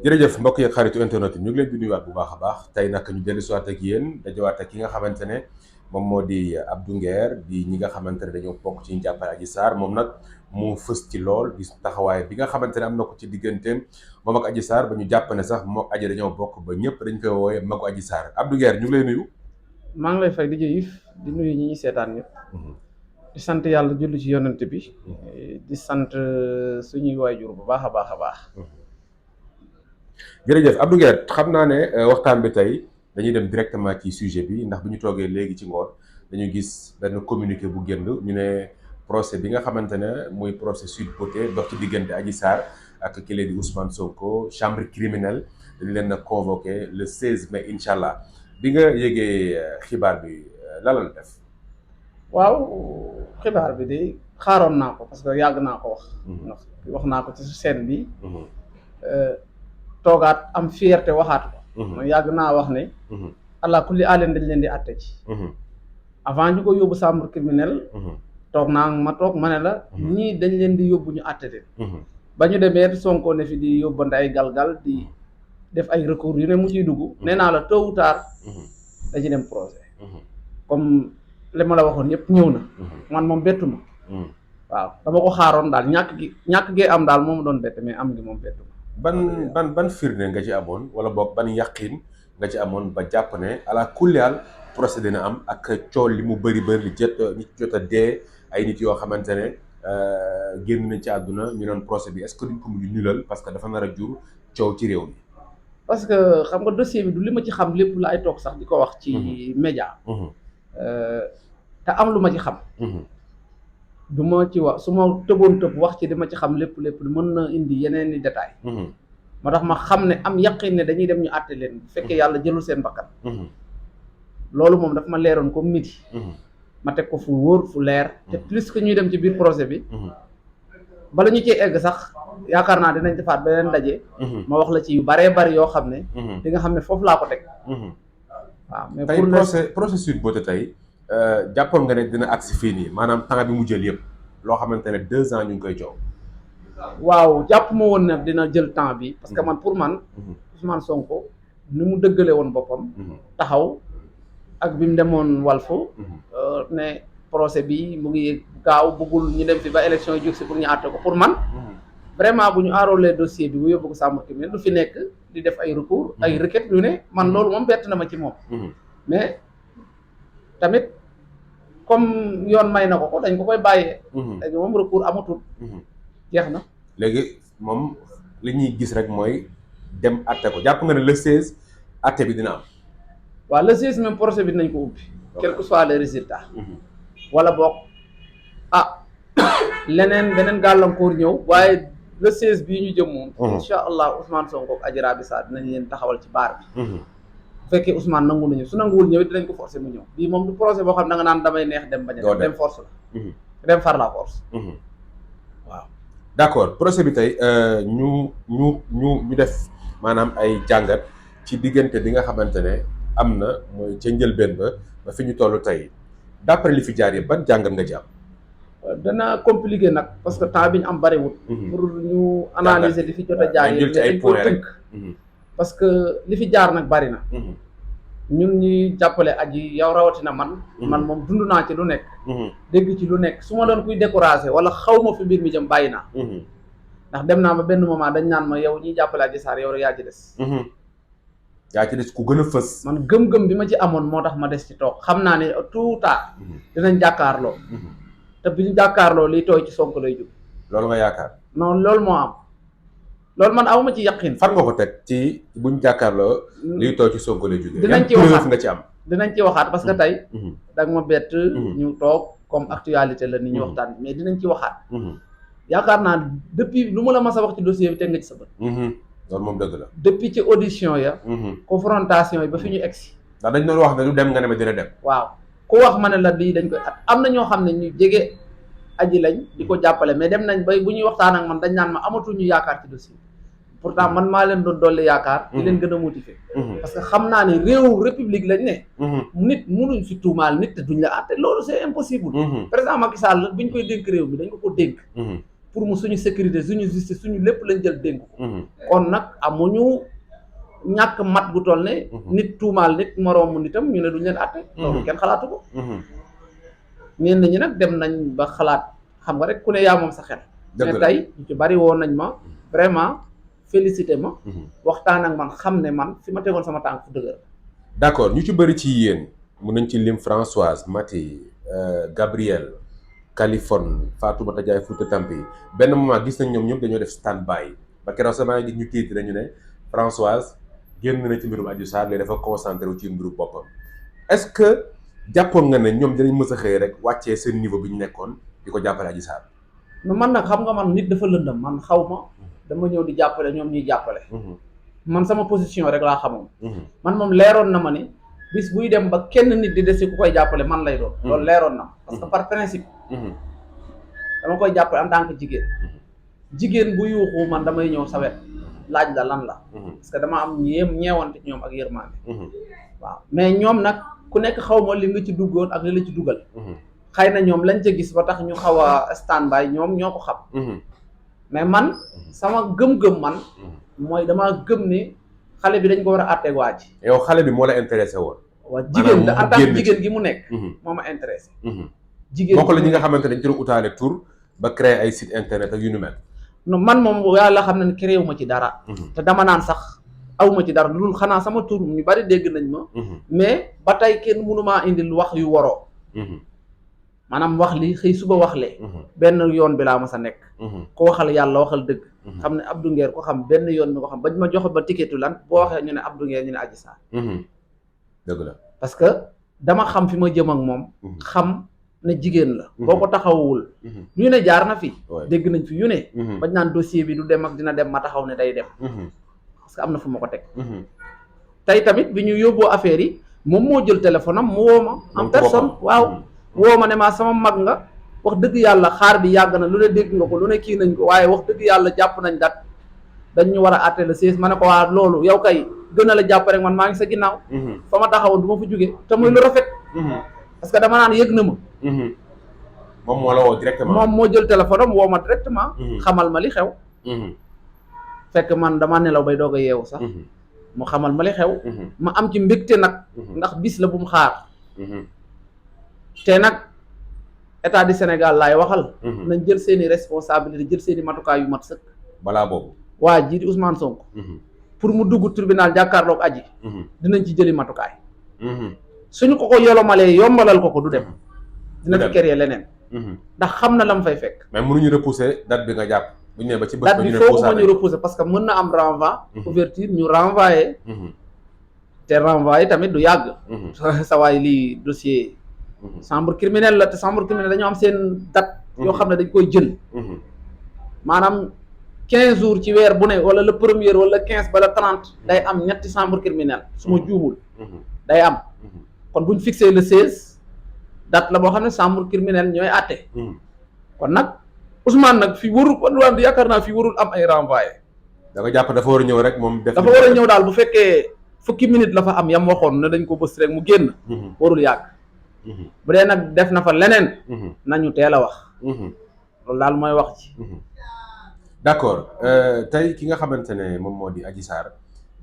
jërëjëf mbokk yeeg xaritu internet yi ñu ngi leen di nuyuwaat bu baax a baax tey nag ñu dellu siwaat ak yéen dajawaat ak ki nga xamante ne moom moo di Abdou Nguer di ñi nga xamante ne dañoo bokk ci njàppale Adji Sarr moom nag mu fës ci lool gis taxawaay bi nga xamante ne am na ko ci digganteem moom ak Adji Sarr ba ñu jàpp ne sax mook Adji dañoo bokk ba ñëpp dañ koy woowee magu Adji Sarr Abdou Nguer ñu ngi lay nuyu. maa ngi lay fay di jëyif di nuyu ñi ñuy seetaan ñëpp di sant yàlla julli ci yonent bi di sant suñuy waajur bu baax a baax a baax. jërëjëf Abdou Nguer xam naa ne waxtaan bi tey dañuy dem directement ci sujet bi ndax bu ñu toogee léegi ci ngoon dañu gis benn communiqué bu génn ñu ne procès bi nga xamante ne muy procès Sweet Beauté dox ci diggante Adji Sarr ak kile di Ousmane Sonko chambre criminelle dañu leen a convoqué le 16 mai incha allah bi nga yëgee xibaar bi lan la def. waaw xibaar bi de xaaroon naa ko parce que yàgg naa ko wax. ndax wax naa ko ci scène bi. toogaat am fierté waxaat ko. man yàgg naa wax ne. allah kulli àlleen dañ leen di àtte ci. avant ñu ko yóbbu chambre criminelle. toog naa ma toog ma ne la. ñii dañ leen di yóbbu ñu àtte leen. ba ñu demee Sonko ne fi di yóbbante ay galgal di def ay recours yu ne mu ciy dugg. nee naa la tôt ou tard. dañuy dem procès. comme li ma la waxoon yëpp ñëw na. man moom bettu ma. waaw dama ko xaaroon daal ñàkk gee am daal moom doon bett mais am gi moom bettu ma. ban firnde nga ci amoon wala boog ban yàqin nga ci amoon ba jàpp ne ala kulliyaal procès dina am ak coow li mu bëri li jot a dee ay nit yoo xamante ne génn nañ ci àdduna ñu doon procès bi est-ce que duñ ko mujj nulal parce que dafa nar a jur coow ci réew mi. parce que xam nga dossier bi du li ma ci xam lépp la ay toog sax di ko wax ci média. te am lu ma ci xam. du ma ci wax su ma tëboon tëb wax ci dama ci xam lépp mën na indi yeneen i détails. moo tax ma xam ne am yaqin ne dañuy dem ñu àtte leen bu fekkee yàlla jëlul seen bakkan. loolu moom dafa ma leeroon comme midi. ma teg ko fu wóor fu leer. te plus que ñuy dem ci biir projet bi. bala ñu cee egg sax yaakaar naa dinañ defaat beneen ndaje. ma wax la ci yu baree bari yoo xam ne. di nga xam ne foofu laa ko teg. waaw mais pour procès Sweet Beauté tey. jàppoon nga ne dina agsi fii nii maanaam temps bi mu jël yëpp loo xamante ne 2 ans ñu ngi koy coow. waaw jàpp ma woon ne dina jël temps bi parce que man pour man Ousmane Sonko ni mu dëggale woon boppam. taxaw ak bi mu demoon Walfu ne procès bi mu ngi gaaw bëggul ñu dem fi ba élection yi jóg si pour ñu àtte ko pour man. vraiment bu ñu enrôler dossier bi bu yóbbu ko chambre criminelle du fi nekk di def ay recours ay requêtes yu ne man loolu moom bett na ma ci moom. mais tamit comme yoon may na ko dañ ko koy bàyyee. dañu moom recours amatul. jeex na. léegi moom li ñuy gis rek mooy dem atte ko jàpp nga ne le 16 atte bi dina am. waaw le 16 même procès bi dinañ ko ubbi. quel que soit le résultat. wala boog beneen gàllankoor ñëw waaye le 16 bii ñu jëm moom. incha allah Ousmane Sonko ak Adji Raby Sarr dinañ leen taxawal ci baar bi. bu fekkee Ousmane nangu nañu su nanguwul ñëw it dinañ ko forcer mu ñëw bii moom du projet boo xam ne da nga naan damay neex dem bañ a dem force la. dem far la force. waaw. d'accord procès bi tey ñu def maanaam ay jàngat ci diggante bi nga xamante ne am na mooy ca njëlbeen ba fi ñu toll tey d'après li fi jaar yëpp ban jàngat nga ci am. dana compliqué nag parce que temps bi ñu am bariwul. pour ñu analyser li fi jot a jaar jël ci ay points rek parce que li fi jaar nag bari na. ñun ñuy jàppale Adji yow rawatina man. man moom dund naa ci lu nekk. dégg ci lu nekk su ma doon kuy découragé wala xaw ma fi mbir mi jëm bàyyi naa. ndax dem naa ba benn moment dañ naan ma yow ñuy jàppale Adji Sarr yow rek yaa ci des. yaa ci des ku gën a fës. man gëm-gëm bi ma ci amoon moo tax ma des ci toog xam naa ne tout tard dinañ jàkkaarloo. te bi ñu jàkkaarloo liy tooy ci Sonko lay jóg. loolu nga yaakaar. non loolu moo am. loolu man awma ci yaqin. fan nga ko teg ci buñ jàkkaarloo. liy tooy ci Sonko lay jóg. dinañ ci waxaat nga ci am. dinañ ci waxaat parce que tey. danga ma bett. ñu toog comme actualité la ni ñu waxtaan mais dinañ ci waxaat. yaakaar naa depuis lu ma la mas a wax ci dossier bi teg nga ci sa bët. loolu moom dëgg la. depuis ci audition ya. confrontation yi ba fi ñu egsi. ndax dañ doon wax ne du dem nga ne ma dina dem. waaw ku wax ma ne la lii dañ koy at am na ñoo xam ne ñu jege Adji lañ di ko jàppale mais dem nañ bay bu ñuy waxtaan ak man dañ naan ma amatuñu yaakaar ci dossier pourtant man maa leen doon dolli yaakaar. di leen gën a motiver. parce que xam naa ne réew république lañ ne. nit munuñ fi tuumaal nit te duñ la àtte loolu c'est impossible. président Macky Sall bi ñu koy dénk réew mi dañ ko dénk. pour mu suñu sécurité suñu justice suñu lépp lañ jël dénk ko kon nag amuñu ñàkk mat gu toll ne nit tuumaal nit moroomu nitam ñu ne duñ leen àtte loolu kenn xalaatu ko ñenn ñi nag dem nañ ba xalaat xam nga rek ku ne yaa moom sa xel mais tey ñu ci bari woon nañ ma vraiment félicité ma waxtaan ak man xam ne man fi ma tegoon sama tànk fu dëgër d'accord ñu ci bëri ci yéen mun nañ ci lim Françoise Maty Gabriel Californie Fatoumata Ndiaye Fouta Tampi benn moment gis nañ ñoom ñëpp dañoo def stand by ba keroog sama gis ñu tiit dañu ne Françoise génn na ci mbirum Adji Sarr léegi dafa concentré wu ci mbirum boppam est-ce que jàppoon nga ne ñoom dinañ mës a xëy rek wàccee seen niveau bi ñu nekkoon di ko jàppale Adji Sarr man nag xam nga man nit dafa lëndam man xaw ma dama ñëw di jàppale ñoom ñuy jàppale man sama position rek laa xamoon man moom leeroon na ma ni bis buy dem ba kenn nit di desi ku koy jàppale man lay doon loolu leeroon na parce que par principe dama koy jàppale en tant que jigéen bu yuuxu man damay ñëw sa wet laaj la lan la parce que dama am ñeewante ñoom ak yërmande waaw mais ñoom nag ku nekk xaw ma li nga ci duggoon ak li la ci dugal xëy na ñoom lañ ca gis ba tax ñu xaw a stand by ñoom ñoo ko xam mais man sama gëm-gëm man mooy dama gëm ni xale bi dañ ko war a àtteeg waa ji yow xale bi moo la intéressé woon waaw jigéen en tant que jigéen gi mu nekk moo ma intéressé jigéen bokk la ñi nga xamante dañ ci doon utaale tour ba créer ay site internet ak yu nu mel non man moom yàlla xam na ne créé wu ma ci dara te dama naan sax awma ci dara loolu xanaa sama tur ñu bari dégg nañ ma mais ba tey kenn mënumaa indil wax yu waroo maanaam wax li xëy suba wax lee benn yoon bi laa ma sa nekk ko waxal yàlla waxal dëgg xam ne Abdou Nguer ko xam benn yoon bi ko xam bañ ma jox ba ticketu lan boo waxee ñu ne Abdou Nguer ñu ne Adji Sarr dëgg la parce que dama xam fi ma jëm ak moom xam ne jigéen la boo ko taxawul yu ne jaar na fi dégg nañ fi yu ne bañ naan dossier bi du dem ak dina dem ma taxaw ne day dem parce que am na fu ma ko teg tey tamit bi ñu yóbboo affaire yi moom moo jël téléphone am mu woo ma en personne waaw woo ma ne maa sama mag nga wax dëgg yàlla xaar bi yàgg na lu ne dégg nga ko lu ne kii nañ ko waaye wax dëgg yàlla jàpp nañ dat dañ ñu war a àtte le 16 ma ne ko waa loolu yow kay gën a la jàpp rek man maa ngi sa ginnaaw fa ma taxawoon du ma fa jóge te muy lu rafet parce que dama naan yëg na ma moom moo la woo directement moom moo jël téléphone am woo ma directement xamal ma li xew fekk man dama nelaw bay doog a yeewu sax mu xamal ma li xew ma am ci mbégte nag ndax bis la bu mu xaar te nag état du Sénégal laay waxal nañ jël seeni responsabilité jël seeni matukaay yu mat sëkk balaa boobu waa ji di Ousmane Sonko pour mu dugg tribunal jàkkaarloog aji dinañ ci jëli matukaay suñu ko yolomalee yombalal ko du dem dina fi créer leneen ndax xam na la mu fay fekk mais mënuñu repousser date bi nga jàpp bu ñu nee ba ci bés date bi foofu ma ñu repousser parce que mën na am renvoi ouverture ñu renvoyer te renvoyer tamit du yàgg sa waay lii dossier chambre criminelle la te chambre criminelle dañoo am seen date yoo xam ne dañ koy jël maanaam 15 jours ci weer bu ne wala le premier wala 15 ba le 30 day am ñetti chambre criminelle su ma juumul day am kon buñ fixé le 16 date la boo xam ne chambre criminelle ñooy àtte kon nag Ousmane nag fii warul kon yaakaar naa fii warul am ay renvoyé da nga jàpp dafa war a ñëw rek moom def dafa war a ñëw daal bu fekkee fukki minute la fa am yam waxoon ne dañ ko bës rek mu génn warul yàgg bu dee nag def na fa leneen nañu teel a wax loolu daal mooy wax ci d'accord tey ki nga xamante ne moom moo di Adji Sarr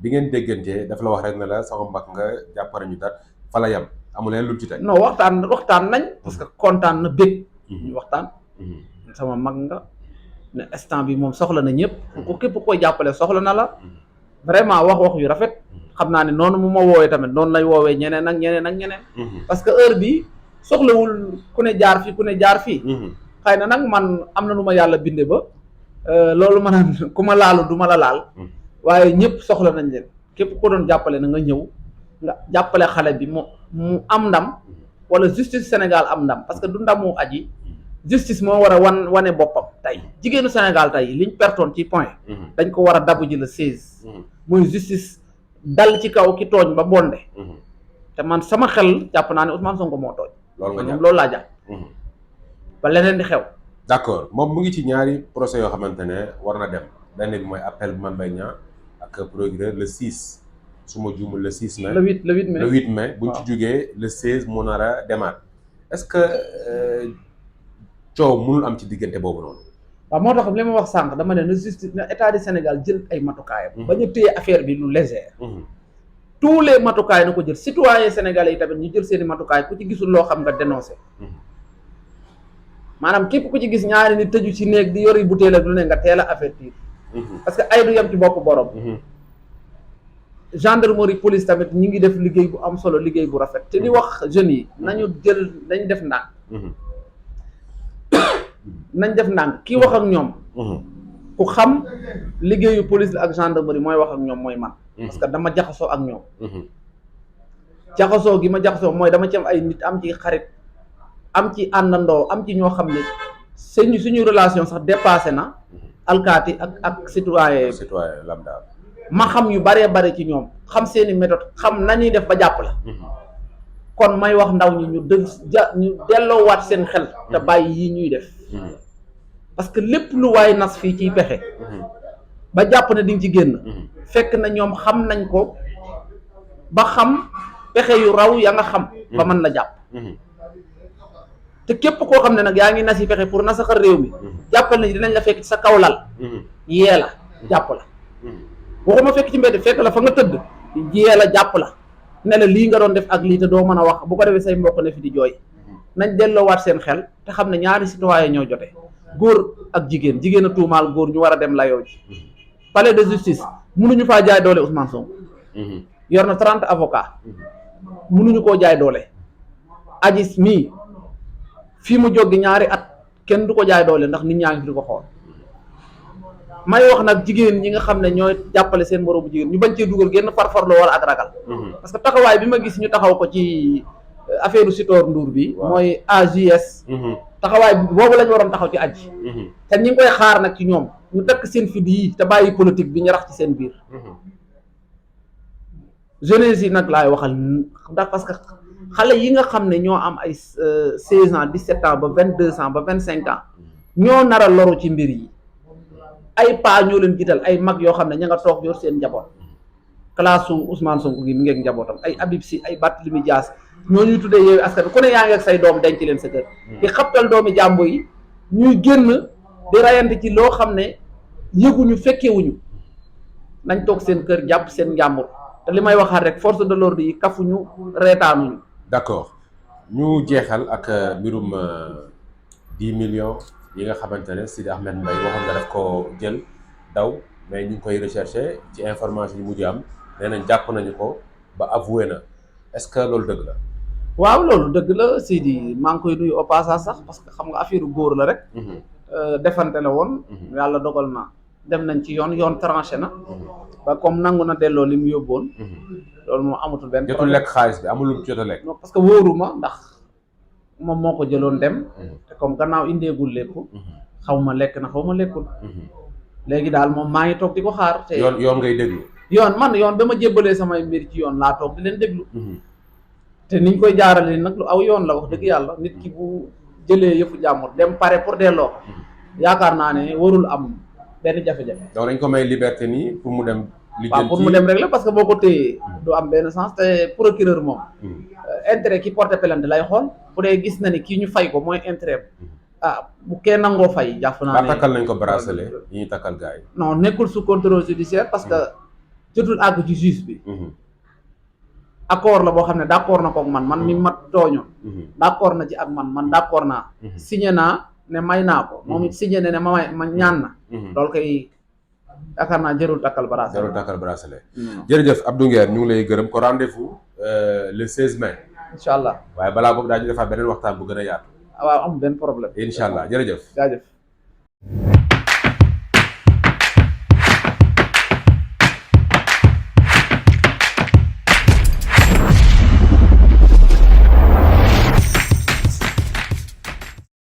bi ngeen déggantee dafa la wax rek ne la sama mbag nga jàppare ñu dat fa la yam amul leen lu ci teg non waxtaan nañ parce que kontaan na bég ñu waxtaan sama mag nga ne instant bi moom soxla na ñëpp ko képp koy jàppale soxla na la vraiment wax yu rafet xam naa ne noonu mu ma woowee tamit noonu lay woowee ñeneen ak ñeneen ak ñeneen parce que heure bi soxlawul ku ne jaar fii ku ne jaar fii xëy na nag man am na nu ma yàlla binde ba loolu ma naan ku ma laalu du ma la laal waaye ñëpp soxla nañ leen képp ko doon jàppale na nga ñëw nga jàppale xale bi mu am ndam wala justice Sénégal am ndam parce que du ndamu aji justice moo war a wane boppam tey jigéenu Sénégal tey liñ pertoon ci point dañ ko war a dabu ji le 16 muy justice dal ci kaw ki tooñ ba bonde te man sama xel jàpp naa ne Ousmane Sonko moo tooñ loolu laa jàpp ba leneen di xew d'accord moom mu ngi ci ñaari procès yoo xamante ne war na dem benn bi mooy appel Mame Mbaye Niang ak procureur le 6 su ma juumul le 6 mai le 8 mai buñ ci jógee le 16 mu nar a demaat est-ce que coow mënul am ci diggante boobu noonu waaw moo tax li ma wax sànq dama ne na justice na état du Sénégal jël ay matukaayam. ba ñu téye affaire bi lu léger. tous les matukaay na ko jël citoyen sénégalais yi tamit ñu jël seeni matukaay ku ci gisul loo xam nga dénoncé. maanaam képp ku ci gis ñaari nit tëju ci néeg di yori butéel ak lu ne nga teel a avertir. parce que ay du yem ci bopp borom. gendarmerie police tamit ñi ngi def liggéey bu am solo liggéey bu rafet te di wax jeunes yi nañu def ndànk. nañ def ndànk kii wax ak ñoom. ku xam liggéeyu police la ak gendarmerie mooy wax ak ñoom mooy man. parce que dama jaxasoo ak ñoom. jaxasoo gi ma jaxasoo mooy dama ci am ay nit am ci xarit am ci àndandoo am ci ñoo xam ne suñu relation sax dépassé na alkaati ak citoyen lambda. ma xam yu baree bare ci ñoom xam seeni méthode xam nañuy def ba jàpp la. kon may wax ndaw ñi ñu delloowaat seen xel te bàyyi yi ñuy def. parce que lépp lu waay nas fii ciy pexe. ba jàpp ne di nga ci génn. fekk na ñoom xam nañ ko ba xam pexe yu raw ya nga xam. ba mën la jàpp. te képp koo xam ne nag yaa ngi nas yi pexe pour nasaxal réew mi. jàppal nañ dinañ la fekk ci sa kaw lal. yee la jàpp la. waxuma fekk ci mbedd fekk la fa nga tëdd yee la jàpp la ne la lii nga doon def ak lii te doo mën a wax bu ko defee say mbokk ne fi di jooy. nañ delloowaat seen xel te xam ne ñaari citoyen ñoo jote góor ak jigéen a tuumaal góor ñu war a dem layoo ji. palais de justice mënuñu faa jaay doole Ousmane Sonko. yor na 30 avocats. mënuñu koo jaay doole. Adji mii fii mu jógi ñaari at kenn du ko jaay doole ndax nit ñaa ngi fi di ko xool. may wax nag jigéen ñi nga xam ne ñooy jàppale seen moroomu jigéen ñu bañ cee dugal génn farfarloo wala ak ragal. parce que taxawaay bi ma gis ñu taxaw ko ci affaire Sitor Ndour bi. mooy AJS. taxawaay boobu la ñu waroon taxaw ci Adji. te ñi ngi koy xaar nag ci ñoom ñu takk seen fit yi te bàyyi politique bi ñu rax ci seen biir. jeunesse yi nag laay waxal ndax parce que xale yi nga xam ne ñoo am ay 16 ans 17 ans ba 22 ans ba 25 ans ñoo nar a loru ci mbir yi. ay paa ñoo leen jiital ay mag yoo xam ne ña nga toog yor seen njaboot classe su Ousmane Sonko gi mi ngi ak njabootam ay Habib Sy ay Barthélémy Dias ñoo ñuy tuddee Yewwi Askan Wi ku ne yaa ngi ak say doom denc leen sa kër. di xabtal doomi jàmbo yi ñuy génn di rayante ci loo xam ne yëguñu fekkewuñu nañ toog seen kër jàpp seen njàmbur te li may waxaat rek force de l'ordre yi kafuñu reetaanuñu. d'accord ñu jeexal ak mbirum 10 millions. yi nga xamante ne Sidi Ahmed Mbaye waxoon nga daf ko jël daw mais ñu ngi koy recherché ci information yi mujj am nee nañ jàpp nañu ko ba avoué na est-ce que loolu dëgg la. waaw loolu dëgg la Sidi maa ngi koy nuyu au passage sax parce que xam nga affaire góor la rek. defante la woon. yàlla dogal na dem nañ ci yoon tranché na. ba comme nangu na delloo li mu yóbboon. loolu moom amatul benn problème. jotul lekk xaalis bi amul lu jot a lekk. non parce que wóoruma ndax. moom moo ko jëloon dem te comme gannaaw indeegul lépp xaw ma lekk na xaw ma lekkul léegi daal moom maa ngi toog di ko xaar te yoon ngay déglu yoon ba ma jébbalee samay mbir ci yoon laa toog di leen déglu te niñ koy jaarale nag lu aw yoon la wax dëgg yàlla nit ki bu jëlee yëfu jàmbur dem pare pour delloo yaakaar naa ne warul am benn jafe-jafe. donc dañ ko may liberté nii pour mu dem waaw pour mu dem rek la parce que boo ko téyee du am benn sens te procureur moom intérêt ki porté plainte lay xool bu dee gis na ni kii ñu fay ko mooy intérêt bu kenn nangoo fay jàpp naa ne takkal nañ ko bracelet yi ñu takkal gars yi non nekkul sous contrôle judiciaire parce que jotul àgg ci juge bi accord la boo xam ne d'accord na kook man mi ma tooñoon d'accord na ci ak man d'accord naa signé naa ne may naa ko moom it signé ne ma ñaan na loolu koy yaakaar naa jërul takkal bracelet jërëjëf Abdou Nguer ñu ngi lay gërëm ko rendez-vous le 16 mai incha allah waaye balaa boobu daañu defaat beneen waxtaan bu gën a yaatu waaw amul benn problème incha allah jërëjëf jaajëf